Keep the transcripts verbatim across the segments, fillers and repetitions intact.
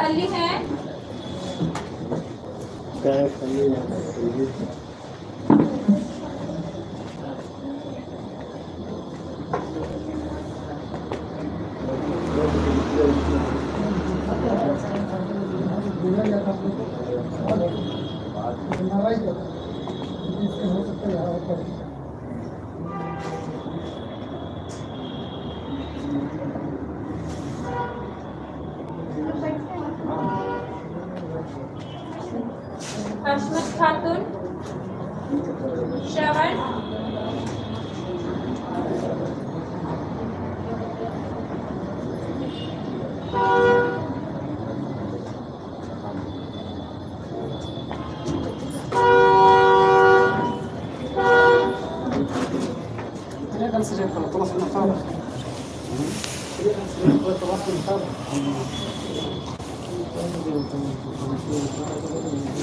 खाली है। हशमत खातून, श्रवण,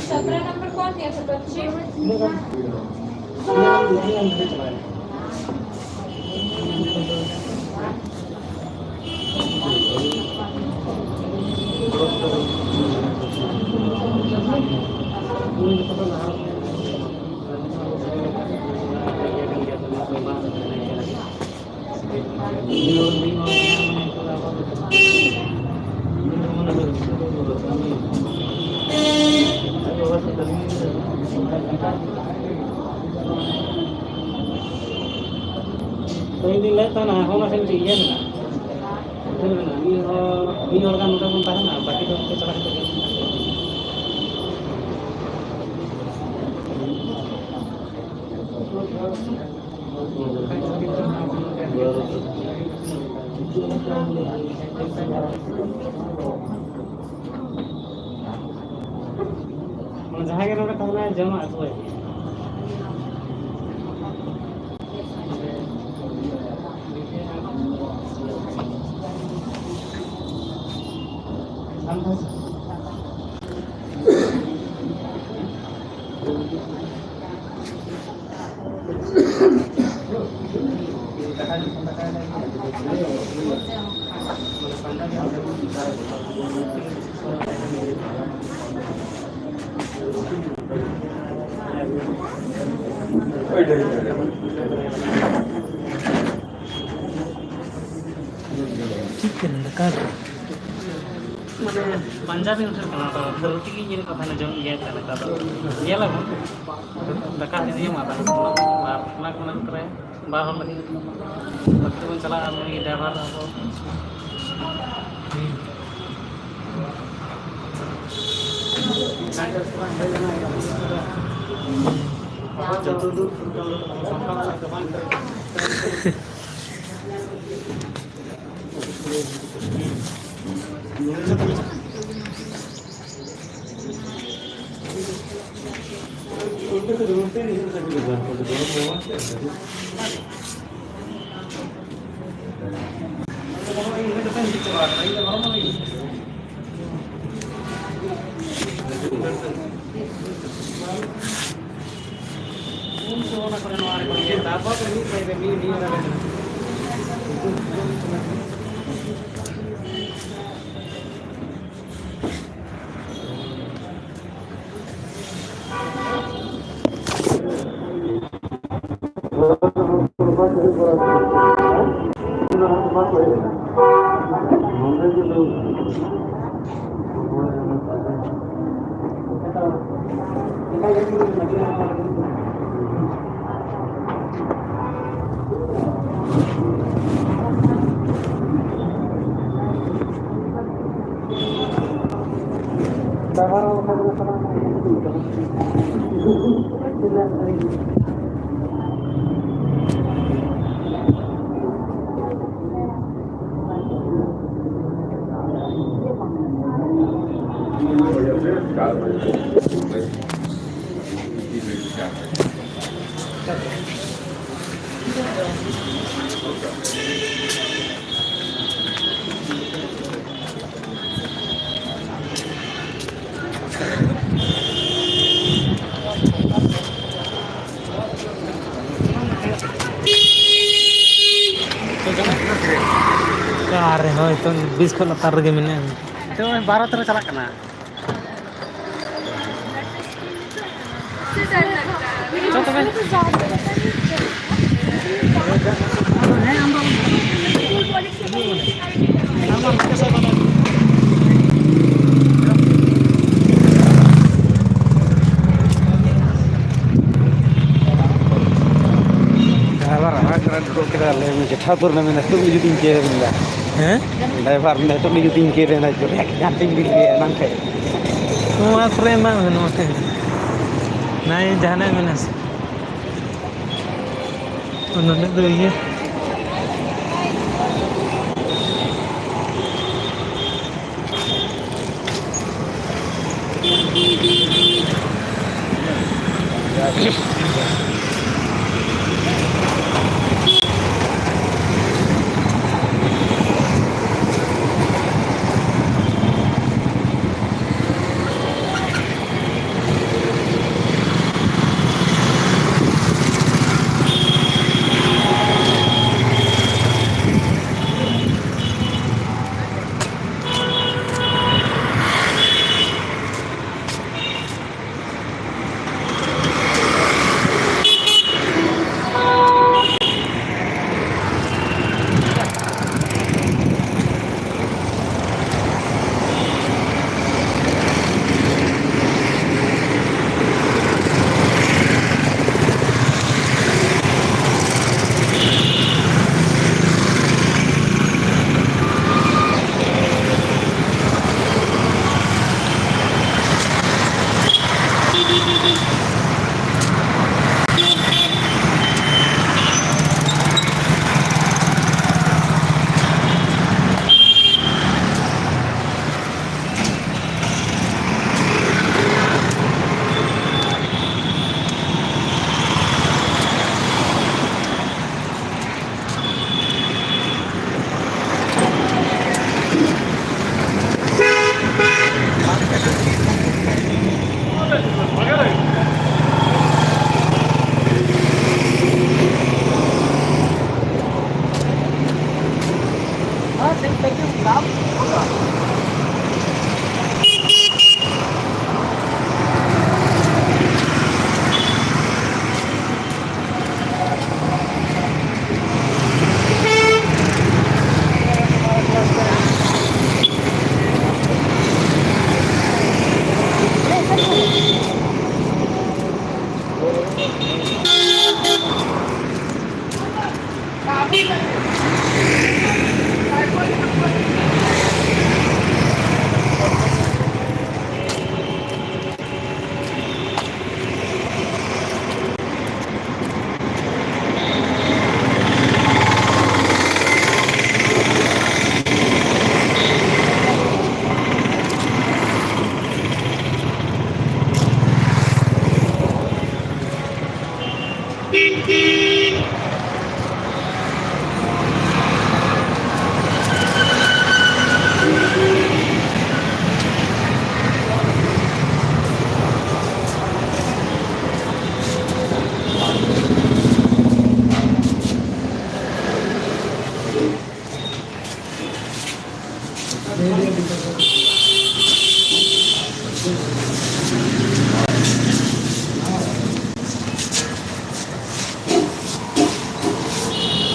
सत्रह नंबर कौन दिया था बच्चे? ᱛᱚ ᱤᱧ ᱫᱩᱧ ᱞᱟᱹᱭᱮᱫ ᱛᱟᱦᱮᱱᱟ, ᱦᱚᱸ, ᱚᱱᱟ ᱴᱷᱮᱱ ᱢᱤᱫᱴᱤᱡ ᱤᱭᱟᱹ ᱢᱮᱱᱟᱜᱼᱟ, ᱦᱳᱴᱮᱞ ᱢᱮᱱᱟᱜᱼᱟ, ᱢᱤᱫ ᱦᱚᱲ, ᱢᱤᱫ ᱦᱚᱲ ᱜᱟᱱ ᱱᱚᱰᱮ ᱵᱚᱱ ᱛᱟᱦᱮᱱᱟ, ᱵᱟᱹᱠᱤ ᱫᱚ ᱚᱱᱛᱮ ᱪᱟᱞᱟᱣ ᱠᱟᱛᱮ ᱜᱮ᱾ ᱢᱟᱱᱮ ᱡᱟᱦᱟᱸᱭ ᱜᱮ ᱱᱚᱰᱮ ᱛᱟᱦᱮᱱᱟᱭ, ᱡᱚᱢᱟᱜ ᱟᱹᱜᱩᱣᱟᱭ ᱦᱩᱭᱩᱜᱼᱟ᱾ ᱪᱮᱫ ᱠᱟᱱᱟ ᱫᱟᱠᱟ ᱨᱮ? ᱢᱟᱱᱮ ᱯᱟᱧᱡᱟᱵᱤ ᱦᱳᱴᱮᱞ ᱠᱟᱱᱟ ᱛᱚ, ᱨᱩᱴᱤ ᱜᱮ ᱧᱮᱞ ᱠᱟᱛᱷᱟ ᱡᱚᱢ ᱜᱮᱭᱟ ᱪᱮᱫ ᱞᱮᱠᱟ ᱫᱚ ᱧᱮᱞ ᱟᱵᱚᱱ᱾ ᱫᱟᱠᱟ ᱛᱤᱱ ᱡᱚᱢᱟ ᱟᱨ ᱚᱱᱟ ᱠᱚ ᱢᱮᱱᱟᱜ ᱛᱟᱞᱮᱭᱟ ᱵᱟᱨ ᱦᱚᱲ ᱞᱟᱹᱜᱤᱫ᱾ ᱵᱟᱠᱷᱟᱱ ᱵᱚᱱ ᱪᱟᱞᱟᱜᱼᱟ ᱱᱩᱭ ᱰᱨᱟᱭᱵᱷᱟᱨ ᱟᱵᱚ᱾ ᱚᱠᱟ ᱨᱮᱦᱚᱸ ᱱᱤᱛᱚᱝ ᱵᱤᱥ ᱠᱷᱚᱱ ᱞᱟᱛᱟᱨ ᱨᱮᱜᱮ ᱢᱮᱱᱟᱜᱼᱟ᱾ ᱱᱚᱜᱼᱚᱭ ᱵᱟᱨᱚ ᱛᱮᱨᱚ ᱪᱟᱞᱟᱜ ᱠᱟᱱᱟ᱾ ᱪᱚ ᱛᱚᱵᱮ᱾ ᱦᱮᱸ, ᱟᱢ ᱫᱚ ᱟᱵᱟᱨ ᱨᱟᱢᱟᱭ ᱠᱚᱨᱮ ᱫᱩᱲᱩᱵ ᱠᱮᱫᱟ, ᱞᱟᱹᱭ ᱢᱮ, ᱡᱮᱴᱷᱟ ᱩᱛᱟᱹᱨ ᱮᱱᱟ, ᱢᱮᱱᱫᱟ, "ᱱᱤᱛᱚᱜ ᱜᱮ ᱡᱩᱫᱤᱧ ᱠᱮᱭᱟ", ᱢᱮᱱᱫᱟ᱾ ᱦᱮᱸ? ᱰᱨᱟᱭᱵᱷᱟᱨ ᱢᱮᱱᱫᱟ, "ᱱᱤᱛᱚᱜ ᱜᱮ ᱡᱩᱫᱤᱧ ᱠᱮᱭᱟ", ᱢᱮᱱᱫᱟ, "ᱡᱚᱨᱮ ᱜᱷᱟᱱᱴᱤᱧ ᱵᱤᱞ ᱜᱮᱭᱟ ᱮᱱᱟᱝ ᱠᱷᱚᱡ᱾" ᱱᱚᱣᱟ ᱠᱚᱨᱮ ᱮᱢᱟᱜ ᱢᱮ, ᱱᱚᱣᱟ ᱠᱚᱨᱮ᱾ ᱱᱟᱭ ᱡᱟᱦᱟᱱᱟᱜ ᱢᱮᱱᱟ ᱥᱮ? ᱱᱚᱰᱮ ᱫᱚ ᱤᱭᱟᱹ᱾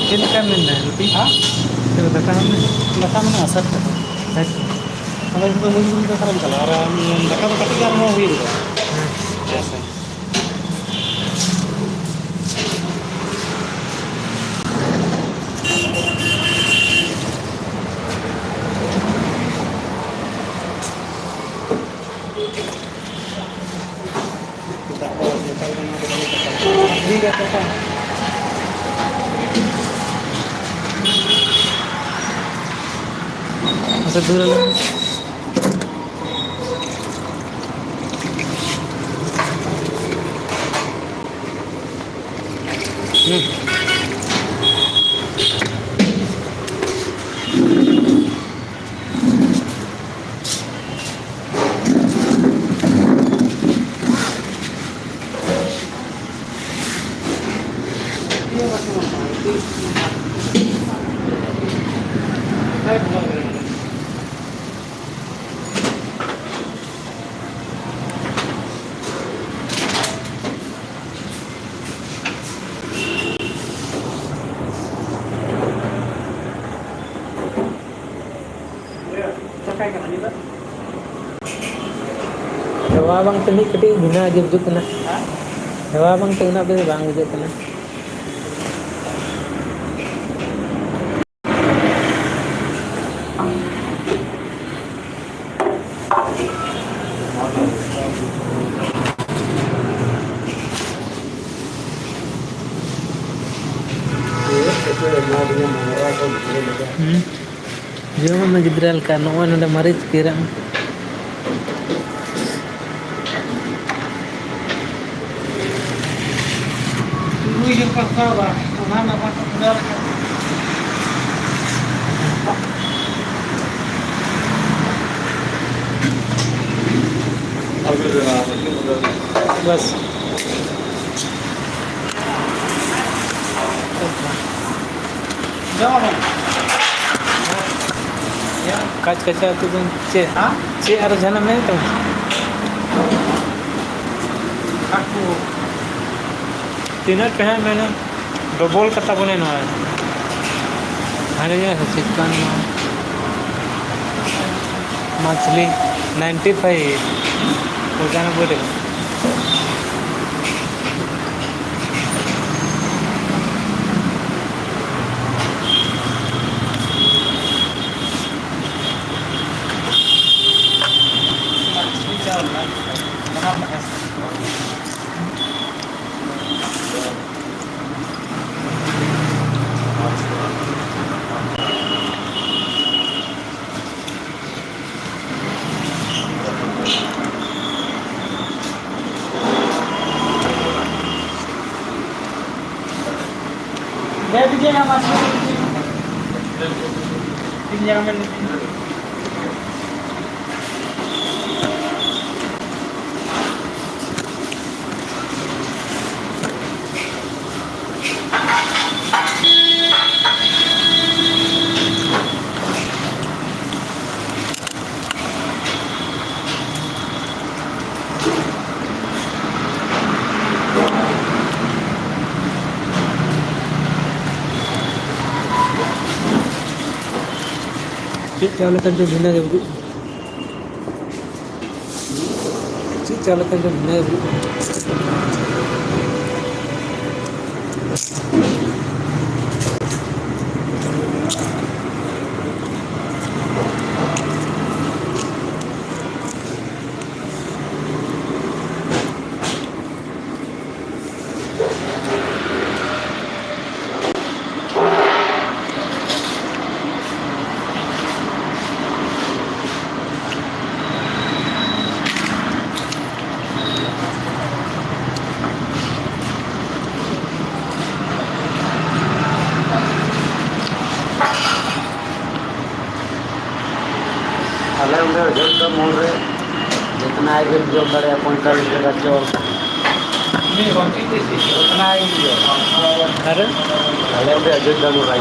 ᱪᱮᱫ ᱞᱮᱠᱟ ᱢᱮᱱᱫᱟ ᱨᱩᱴᱤ? ᱦᱮᱸ? ᱪᱮᱫ ᱞᱮᱠᱟ ᱫᱟᱠᱟ ᱦᱚᱸ ᱢᱮᱱᱟᱜᱼᱟ? ᱫᱟᱠᱟ ᱢᱮᱱᱟᱜᱼᱟ, ᱥᱟᱴ ᱴᱟᱠᱟ᱾ ᱥᱟᱴ ᱴᱟᱠᱟ᱾ ᱟᱫᱚ ᱤᱧ ᱫᱚ ᱢᱩᱞ ᱢᱩᱞ ᱫᱚ ᱚᱠᱟᱨᱮᱢ ᱪᱟᱞᱟᱜᱼᱟ? ᱟᱨ ᱟᱢ ᱫᱟᱠᱟ ᱫᱚ ᱠᱟᱹᱴᱤᱡ ᱜᱟᱱ ᱮᱢᱚᱜ ᱦᱩᱭᱩᱜᱼᱟ᱾ ᱦᱮᱸ᱾ ᱦᱮᱸ ᱥᱮ᱾ ᱟᱪᱪᱷᱟ, ᱫᱩᱨ ᱨᱮ᱾ ᱦᱩᱸ᱾ ᱱᱚᱣᱟ ᱵᱟᱝ ᱛᱮ ᱢᱤᱫ ᱠᱟᱹᱴᱤᱡ ᱵᱷᱤᱱᱟᱹ ᱜᱮ ᱵᱩᱡᱩᱜ ᱠᱟᱱᱟ᱾ ᱦᱮᱣᱟ ᱵᱟᱝᱛᱮ ᱩᱱᱟᱹᱜ ᱵᱮᱥ ᱵᱟᱝ ᱵᱩᱡᱷᱟᱹᱜ ᱠᱟᱱᱟ᱾ ᱦᱩᱸ? ᱡᱚᱢ ᱢᱮ ᱜᱤᱫᱽᱨᱟᱹ ᱞᱮᱠᱟ, ᱱᱚᱜᱼᱚᱭ ᱱᱚᱰᱮ ᱢᱟᱹᱨᱤᱪ ᱜᱮᱨᱟᱜ ᱢᱮ᱾ ᱛᱩᱨᱩᱭ ᱡᱚᱠᱷᱟ ᱥᱟᱵᱟ, ᱚᱱᱟ ᱨᱮᱱᱟᱜ ᱵᱟᱝ ᱯᱩᱨᱟᱹᱣ ᱞᱮᱠᱷᱟᱱ᱾ ᱵᱟᱥ᱾ ᱡᱚᱢ ᱟᱵᱚᱱ᱾ ᱠᱟᱪ ᱠᱟᱪᱟ ᱩᱛᱩ ᱫᱚ ᱪᱮᱫ? ᱦᱮᱸ? ᱪᱮᱫ ᱟᱨ ᱡᱟᱦᱟᱱᱟᱜ ᱢᱮᱱᱟᱜ ᱛᱟᱢᱟ? ᱦᱟᱹᱠᱩ᱾ ᱛᱤᱱᱟᱹᱜ ᱯᱮ ᱦᱟᱸᱜ ᱢᱮᱱᱟ? ᱰᱚᱵᱚᱞ ᱠᱟᱛᱷᱟ ᱵᱚᱞᱮ ᱱᱚᱣᱟ᱾ ᱦᱟᱸᱰᱮ ᱜᱮ ᱪᱮᱫ ᱠᱟᱱ ᱱᱚᱣᱟ? ᱢᱟᱪᱷᱞᱤ ninety five, ᱯᱚᱸᱪᱟᱱᱚᱵᱵᱳᱭ ᱴᱟᱠᱟ᱾ ᱪᱮᱫ ᱪᱟᱣᱞᱮ ᱠᱟᱱ ᱪᱚ ᱵᱷᱤᱱᱟᱹ ᱜᱮ ᱵᱩᱡᱩᱜ ᱠᱟᱱᱟ᱾ ᱪᱮᱫ ᱪᱟᱣᱞᱮ ᱠᱟᱱ ᱪᱚ ᱵᱷᱤᱱᱟᱹ ᱜᱮ ᱵᱩᱡᱩᱜ ᱠᱟᱱᱟ᱾ ᱟᱞᱮ ᱚᱸᱰᱮ ᱚᱡᱳᱫᱽᱫᱷᱟ ᱢᱳᱲ ᱨᱮ ᱡᱮᱛᱱᱟᱭ ᱜᱮᱢ ᱡᱚᱢ ᱫᱟᱲᱮᱭᱟᱜᱼᱟ, ᱯᱚᱸᱭᱛᱟᱞᱞᱤᱥ ᱴᱟᱠᱟ ᱪᱚᱞ᱾ ᱚᱠᱟᱨᱮ? ᱟᱞᱮ ᱚᱸᱰᱮ ᱚᱡᱳᱫᱽᱫᱷᱟ ᱢᱳᱲ ᱨᱮ᱾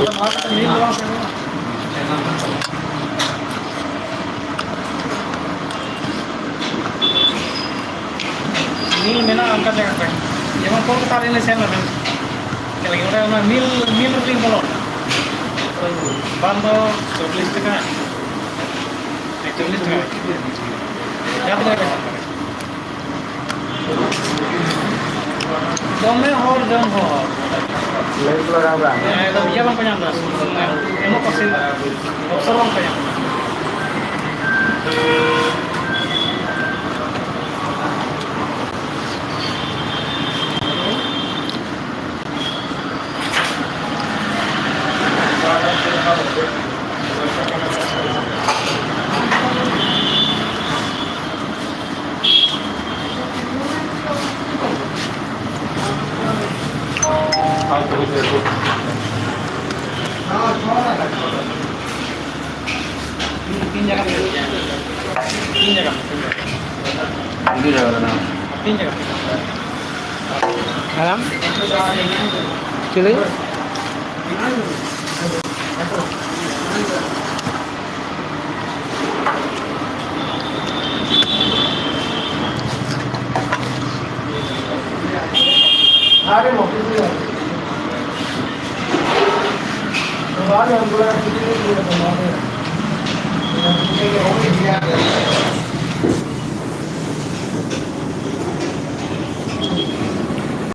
ᱢᱤᱞ ᱢᱮᱱᱟᱜᱼᱟ ᱚᱱᱠᱟ ᱡᱟᱭᱜᱟ ᱠᱚᱨᱮ, ᱡᱮᱢᱚᱱ ᱠᱳᱞᱠᱟᱛᱟ ᱨᱮᱞᱮ ᱥᱮᱱ ᱞᱮᱱᱟ, ᱪᱮᱫ ᱞᱟᱹᱜᱤᱫ ᱚᱸᱰᱮ ᱚᱱᱟ ᱢᱤᱞ, ᱢᱤᱞ ᱨᱮᱞᱤᱧ ᱵᱚᱞᱚᱱᱟ᱾ ᱵᱟᱝ ᱫᱚ ᱪᱚᱞᱞᱤᱥ ᱴᱟᱠᱟ, ᱮᱠᱪᱚᱞᱞᱤᱥ ᱴᱟᱠᱟ, ᱡᱟᱦᱟᱸ ᱛᱤᱱᱟᱹᱜ ᱜᱮ᱾ ᱫᱚᱢᱮ ᱦᱚᱲ ᱡᱚᱢ ᱦᱚᱲ᱾ ᱞᱟᱹᱭᱤᱴ ᱞᱟᱜᱟᱣ ᱠᱟᱜ ᱢᱮ᱾ ᱦᱮᱸ, ᱮᱠᱫᱚᱢ ᱤᱭᱟᱹ ᱵᱟᱝᱠᱚ ᱧᱟᱢ ᱮᱫᱟ, ᱮᱢᱚᱜ ᱠᱚ ᱥᱤᱢ, ᱚᱯᱥᱚᱨ ᱵᱟᱝᱠᱚ ᱧᱟᱢ ᱮᱫᱟ᱾ ᱛᱤᱱ ᱡᱟᱭᱜᱟ ᱢᱮᱱᱟᱜᱼᱟ? ᱛᱤᱱ ᱡᱟᱭᱜᱟ ᱢᱮᱱᱟᱜᱼᱟ? ᱛᱤᱱ ᱡᱟᱭᱜᱟ ᱢᱮᱱᱟᱜᱼᱟ? ᱦᱮᱸ? ᱪᱤᱞᱤ?